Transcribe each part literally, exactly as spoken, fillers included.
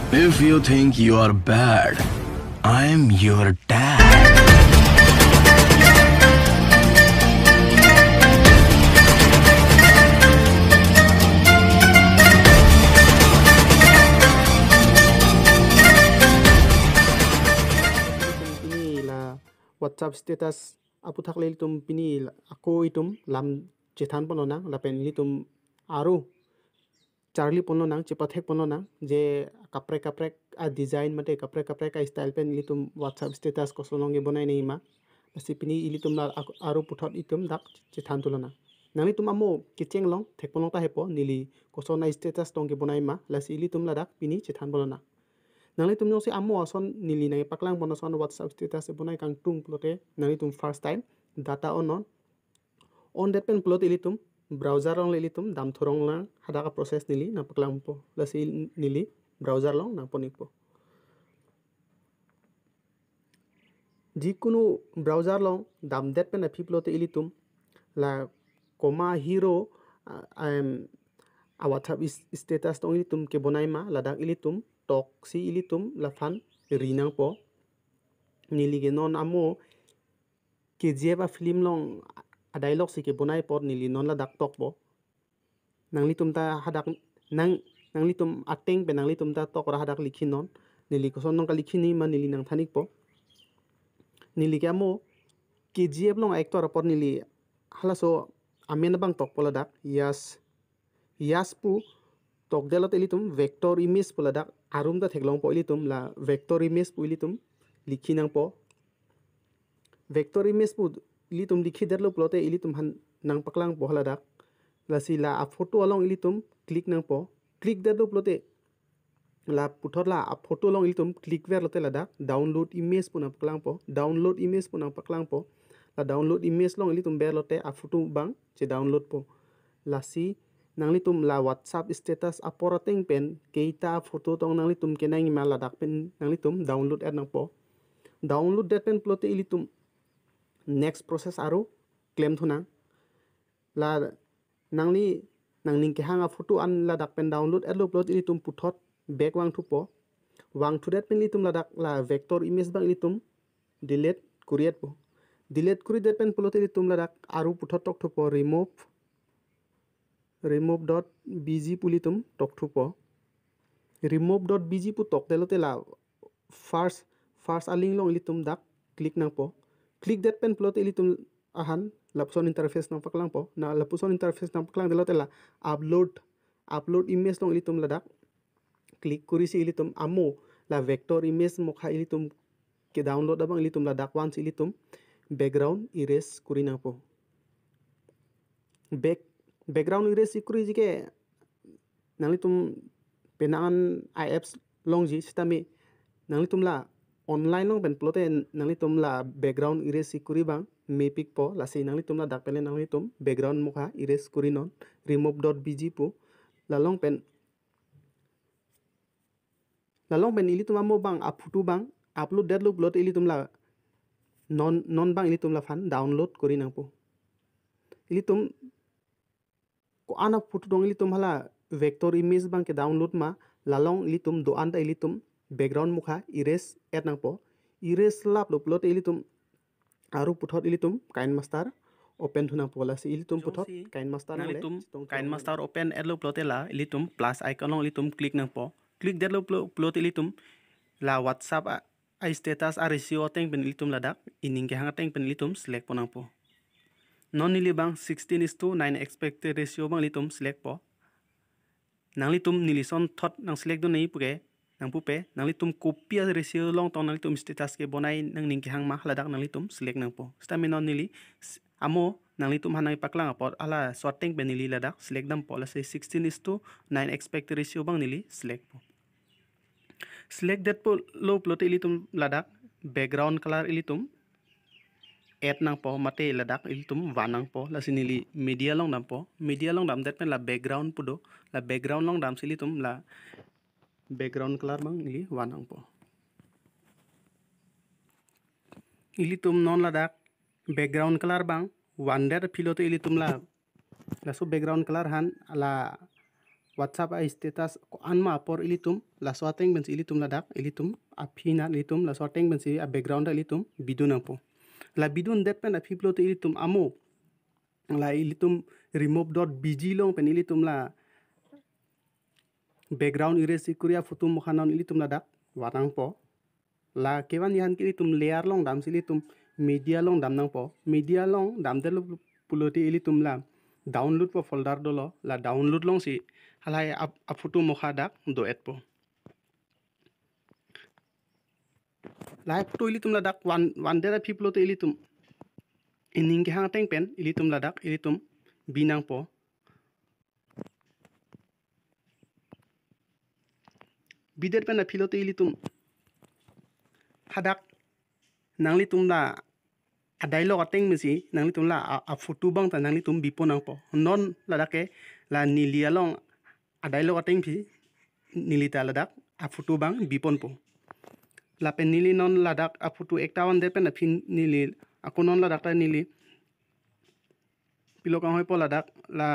If you think you are bad, I'm your dad. Pini la WhatsApp status aputhak le ilitum pini la ako itum lam chethan ponlonang lapen ilitum aru charli ponlonang, chepathek ponlonang, je kaprek kaprek a-design mate kaprek kaprek a-style pen ilitum WhatsApp status koson along kebonai nangji ma. Lasi pini ilitum la ak-, aru puthot itum dak chethan thulonang. Nanglitum amo kecheng along thek ponlong ta hepo, neli koson a-status along kebonai ma, lasi ilitum ladak pini chethan ponlonang. Nanglitum jongsi amo ason neli nangpaklang pon ason WhatsApp status bonai kangtung pulote nanglitum first time data on non. On det pen pulote ilitum browser along le ilitum dam thurong lang, hadak a-process neli nangpaklangpo. Lasi neli browser along nangpon-ikpo. Jikunu browser along dam det pen aphi pulote ilitum la koma hero a, em, a-WhatsApp is-, status along ilitum kebonai ma, ladak ilitum toksi ilitum laphan ri nangpo. Neli ke non amo K G F a-film along a-dialogue si kebonai apot neli non ladak tokpo. Nanglitum ta hadak nang, nanglitum ateng pen nanglitum ta tok ra hadak likhi non. Neli koson nangkalikhi nangji ma neli nangthan-ikpo. Neli ke amo K G F along actor apot neli halaso amen abang tokpo ladak. Yash, Yash pu tokdet lote ilitum vector image pu ladak arum ta theklongpo, ilitum la vector image pu ilitum likhi nangpo. Vector image pu ilitum likhi detlo pulote ilitum aphan nangpaklangpo haladak. Lasi la a-photo along ilitum click nangpo. Click detlo pulote la puthot la a-photo along ilitum click ver lote ladak download image pu nangpaklangpo. Download image pu nangpaklangpo. La download image along ilitum ber lote a-photo abang che-downloadpo. Lasi nanglitum la WhatsApp status apor ateng pen keita a-photo tong nanglitum kenangji ma, ladak pen nanglitum download-et nangpo. Download det pen pulote ilitum next process aru klem thunang. La nangli nangning kehang a-photo an ladak pen download-etlo pulote ilitum puthot back vangthupo. Vangthudet pen ilitum ladak la vector image abang ilitum delete kori-etpo. Delete koridet pen pulote ilitum ladak aru puthot tokthupo, remove, remove dot B G pu ilitum tokthupo. Remove dot B G pu tokdet lote la first, first a-link along ilitum dak click nangpo. Click det pen pulote ilitum aphan lapuson interface nangpaklangpo. Na lapuson interface nangpaklangdet lote la upload, upload image along ilitum ladak click korisi ilitum amo la vector image mokha ilitum ke-download abang ilitum ladak vansi ilitum background erase kori nangpo. Back, background erase koriji ke nanglitum penang an a-apps longji, sitame nanglitum la online along pen pulote nanglitum la background erase kori abang mepikpo. Lasi nanglitum ladak pen le nanglitum background mokha erase kori non, remove dot B G pu. La along pen, la along pen ilitum amo abang a-photo abang upload detlo pulote ilitum la non, non abang ilitum laphan download kori nangpo. Ilitum ko-an a-photo tong ilitum hala vector image abang ke-download ma, la along ilitum do-an ta ilitum background mokha erase-et nangpo. Erase laplo pulote ilitum aru puthot ilitum KineMaster open thu nangpo. Lasi ilitum puthot jongsi KineMaster nangle nanglitum chetong KineMaster open-etlo pulote la ilitum plus icon along ilitum click nangpo. Click detlo pulo-, pulote ilitum la WhatsApp a, a-status a-ratio ateng pen ilitum ladak ining kehang ateng pen ilitum select pon nangpo. Non neli abang sixteen is to nine aspect ratio abang ilitum select po. Nanglitum neli ason thot nang-select dun nangji puke, nangpupe, nanglitum kopi a-ratio along tong nanglitum status kebonai nangning kehang ma, ladak nanglitum select nangpo. Sitame non neli s-, amo nanglitum aphan nangpaklang apot halaso ateng pen neli ladak select dampo, lasi sixteen is to nine aspect ratio abang neli select po. Select det pulo pulote ilitum ladak background color ilitum add nangpo mate ladak ilitum van nangpo. Lasi neli media along dampo. Media along damdet pen la background pu do. La background along damsi ilitum la background color abang neli van nangpo. Ilitum non ladak background color abang vandet aphi lote ilitum la laso background color aphan la WhatsApp a-status ko-an ma apor ilitum laso ateng pensi ilitum ladak ilitum aphi nat ilitum laso ateng pensi a-background ta ilitum bidun nangpo. La bidundet pen aphi pulote ilitum amo la ilitum remove dot B G along pen ilitum la background erase kuri a-photo mokha non ilitum ladak van nangpo. La kevan-ji aphan ke ilitum layer along damsi ilitum media along dam nangpo. Media along damdetlo pulote ilitum la download pu folder dolo, la download alongsi halahai a-, a-photo mokha dak do-etpo. Lahai photo ilitum ladak van, vandet aphi pulote ilitum ining kehang ateng pen ilitum ladak ilitum bi nangpo. Bidet pen aphi pulote ilitum hadak nanglitum la a-dialogue ateng pensi nanglitum la a, a-photo abang ta nanglitum bipon nangpo. Non ladak ke la neli along a-dialogue ateng aphi neli ta ladak a-photo abang biponpo. Lapen neli non ladak a-photo ekta vandet pen aphi neli ako non ladak ta neli pilo kanghoipo ladak la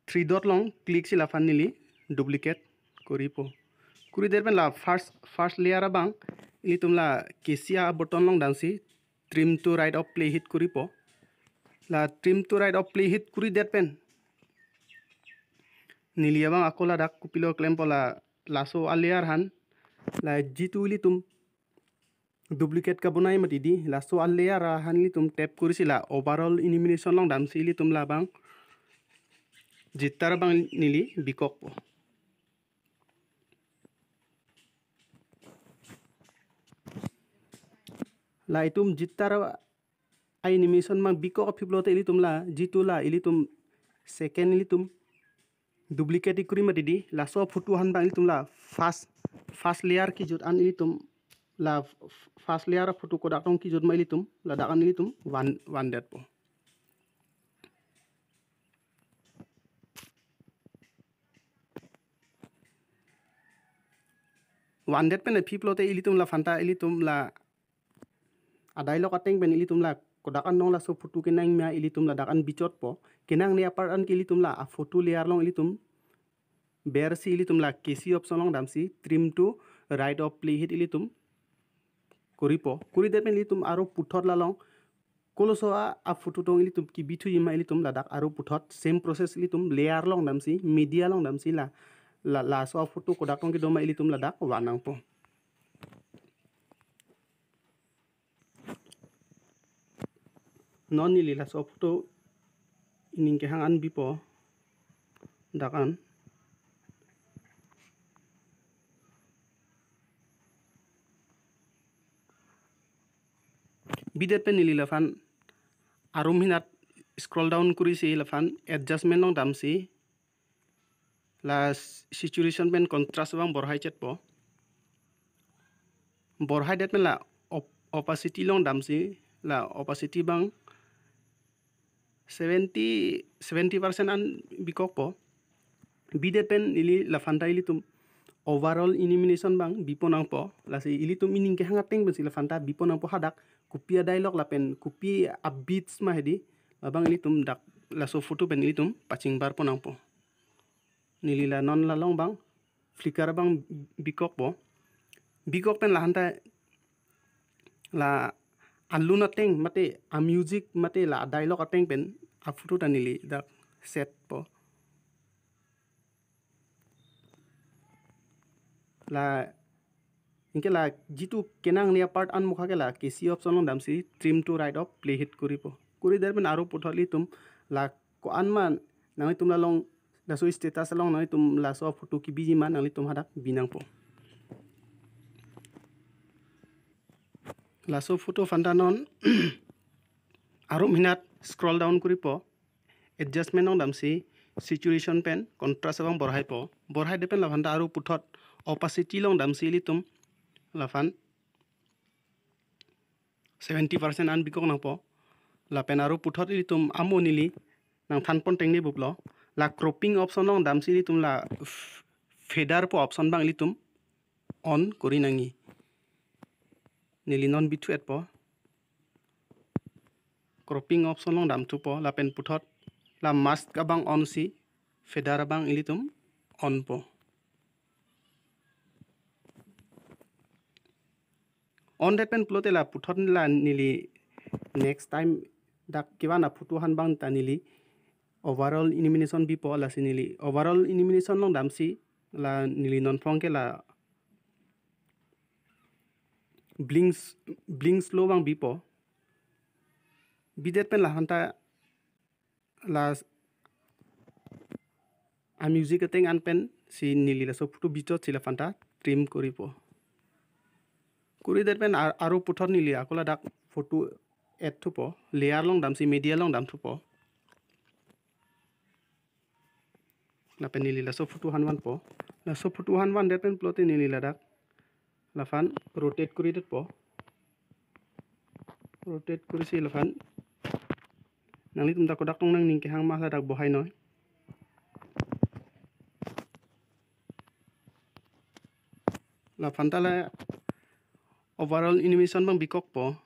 three dot along click si laphan neli duplicate kuripo. Kuridet pen la first, first layer abang ilitum la kesi a-button along damsi trim to right of playhead kuripo. La trim to right of playhead kuridet pen neli abang ako ladak kopilo klempo la laso a-layer aphan la jitu ilitum duplicate kabonai mati di, laso a-layer aphan ilitum tap kurisi la overall animation along damsi ilitum labang jitter abang neli bikokpo. La itum jitter a-animation abang bikok aphi pulote ilitum la jitu la ilitum second ilitum duplicate ikuri mati di, laso photo aphan abang ilitum la first, first layer kijut an ilitum la f-, first layer photo kodak tong kijut ma ilitum ladak an ilitum van, vandetpo. Vandet pen aphi pulote ilitum laphanta ilitum la a-dialogue ateng pen ilitum la kodak an non laso photo kenang ma ilitum ladak an bichotpo. Kenangne apart an ke ilitum la a-photo layer along ilitum bersi ilitum la kesi option along damsi trim to right of playhead ilitum kuripo. Kuridet pen ilitum aro puthot la along koloso a, a-photo tong ilitum kibithuji ma ilitum ladak aro puthot same process ilitum layer along damsi media along damsi la, la, laso a-photo kodak tong kedo ma ilitum ladak van nangpo. Non neli laso photo ining kehang an bipo dak an. Bidet pen neli laphan arum hinat scroll down kurisi laphan adjustment along damsi la saturation pen contrast abang borhai chetpo. Borhaidet pen la op-, opacity along damsi la opacity abang seventy, seventy percent an bikokpo. Bidet pen ili laphanta ilitum overall animation abang bipo nangpo. Lasi ilitum ining kehang ateng pensi laphanta bipo nangpo hadak kopi a-dialogue lapen kopi a-beats ma hedi, labang ilitum dak laso photo pen ilitum pachingbarpo nangpo. Neli la non la along abang flicker abang bikokpo. Bikok pen laphanta la alun ateng mate a-music mate la a-dialogue ateng pen a-photo ta neli dak setpo. La anke la jitu kenangne apart an mokha ke la kesi option along damsi trim to right of playhead kuripo. Kuridet pen aro puthot ilitum la ko-an ma nanglitum la along laso status along nanglitum laso photo kibiji ma nanglitum hadak bi nangpo. Laso photo aphanta non arum hinat scroll down kuripo. Adjustment along damsi saturation pen contrast abang borhaipo. Borhaidet pen laphanta aro puthot opacity along damsi ilitum laphan seventy percent an bikok nangpo. Lapen aro puthot ilitum amo neli nangthanpon tengne buplo. La cropping option along damsi ilitum la f-, feather pu option abang ilitum on kuri nangji. Neli non bithu-etpo. Cropping option along damthupo lapen puthot la mask abang on si feather abang ilitum on po. On det pen pulote la puthot la neli next time dak kevan aphoto ahan abang ta neli overall illumination bipo, lasi neli overall illumination along damsi la neli non phong ke la blink, blink slow abang bipo. Bidet pen la aphanta la a music ateng an pensi neli laso photo bichotsi la aphanta trim koripo. Koridet pen ar-, aro puthot neli ako ladak photo add thupo, layer along damsi media along dam thupo. Lapen neli laso photo ahan vanpo. Laso photo ahan vandet pen pulote neli ladak laphan rotate koridetpo. Rotate korisi laphan nanglitum ta kodak tong nangning kehang ma ladak bohai noi. Laphanta la overall illumination abang bikokpo.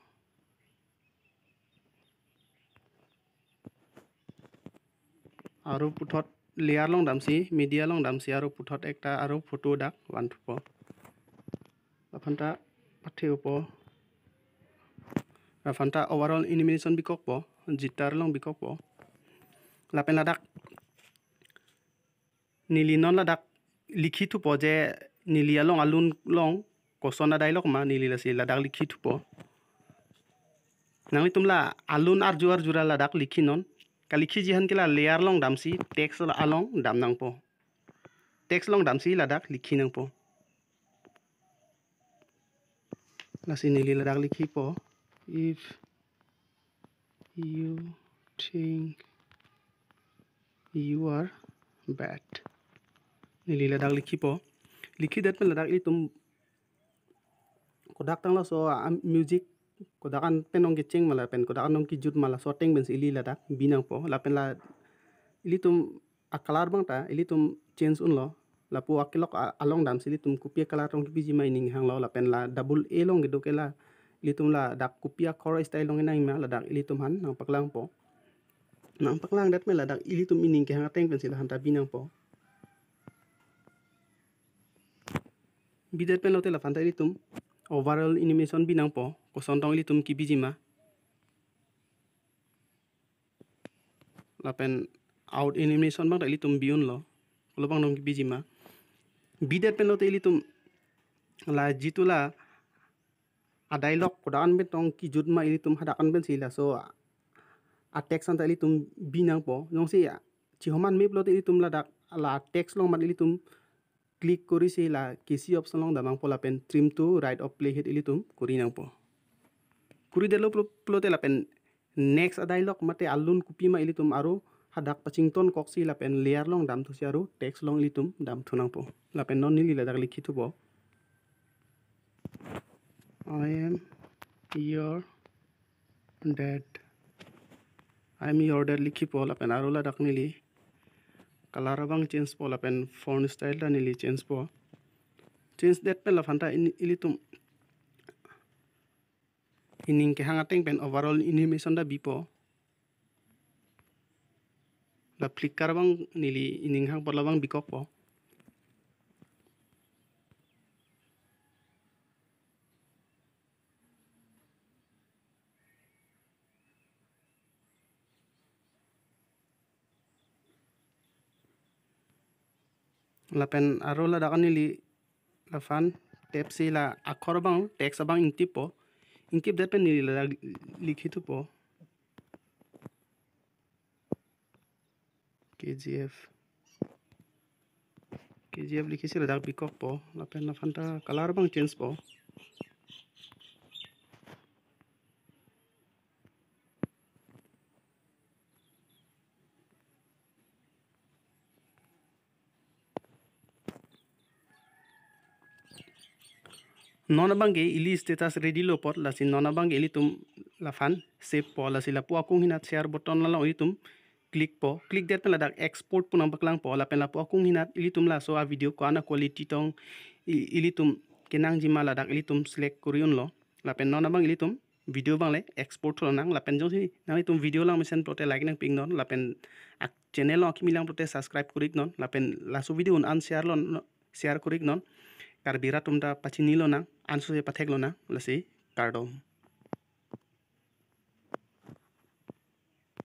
Aro puthot layer along damsi, media along damsi, aro puthot ekta aro photo dak van thupo. Laphanta patheupo. Laphanta overall illumination bikokpo, jitter along bikokpo. Lapen ladak neli non ladak likhi thupo je neli along alun along koson adai lok ma, neli lasi ladak likhi thupo. Nanglitum la alun arju arju ra ladak likhi non. Kalikhi jihan ke la layer along damsi text along dam nangpo. Text along damsi ladak likhi nangpo. Lasi neli ladak likhipo, "If you think you are bad." Neli ladak likhipo. Likhidet pen ladak ilitum kodak tanglo so a music kodak an pen nong kecheng ma lapen kodak an nong kijut ma laso ateng pensi ili ladak bi nangpo. Lapen la ilitum a color abang ta ilitum change unlo. Lapu akelok a-, along damsi ilitum kopi a color tong kipiji ma ining hanglo, lapen la double A along kedo ke la ilitum ladak kopi akhor style along nang ma ladak ilitum aphan nangpaklangpo. Nangpaklangdet pen ladak ilitum ining kehang ateng pensi la aphanta bi nangpo. Bidet pen lote la aphanta ilitum overall illumination bi nangpo, koson tong ilitum kipiji ma. Lapen out illumination abang ta ilitum bi unlo, kolo abang nong kipiji ma. Bidet pen lote ilitum la jitu la adai lok kodak an pen tong kijut ma ilitum hadak an pensi laso a text an ta ilitum bi nangpo. Jongsi chihoman mep lote ilitum ladak la text along mat ilitum click korisi la kisi option along dam nangpo lapen trim to right of playhead ilitum kori nangpo. Koridetlo pulo-, pulote lapen next adai lok mate alun kopi ma ilitum aro hadak pachington koksi lapen layer along dam thusi aro text along ilitum dam thu nangpo. Lapen non neli ladak likhi thupo, "I am your dad." "I am your dad" likhipo lapen aro ladak neli color abang change po lapen font style ta neli change po. Change det pen la aphanta in-, ilitum ining kehang ateng pen overall illumination ta bipo. La flicker abang neli ining hangpo, labang bikokpo. Lapen aro ladak neli laphan tepsi la akhor abang, text abang ingtippo. Ingtipdet pen neli la likhi thupo, "K G F." "K G F" likhisi ladak bikokpo. Lapen laphanta color abang change po. Non abangke ili status ready lo apot, lasi non abangke ilitum laphan save po, lasi lapu akung hinat share button along ilitum click po, click det pen ladak export pu nangpaklangpo, lapen lapu akung hinat ilitum laso a video ko-an a quality tong i-, ilitum kenangji ma ladak ilitum select kori unlo, lapen non abang ilitum video abang le export lonang. Lapen jongsi nanglitum video lang mesen pulote like nangpi iknon, lapen ak channel along akimi lang pulote subscribe kori iknon, lapen laso video un an share lon, share kori iknon. Karbi rat atum ta pachini lonang, ansose pathek lonang. Lasi kardom.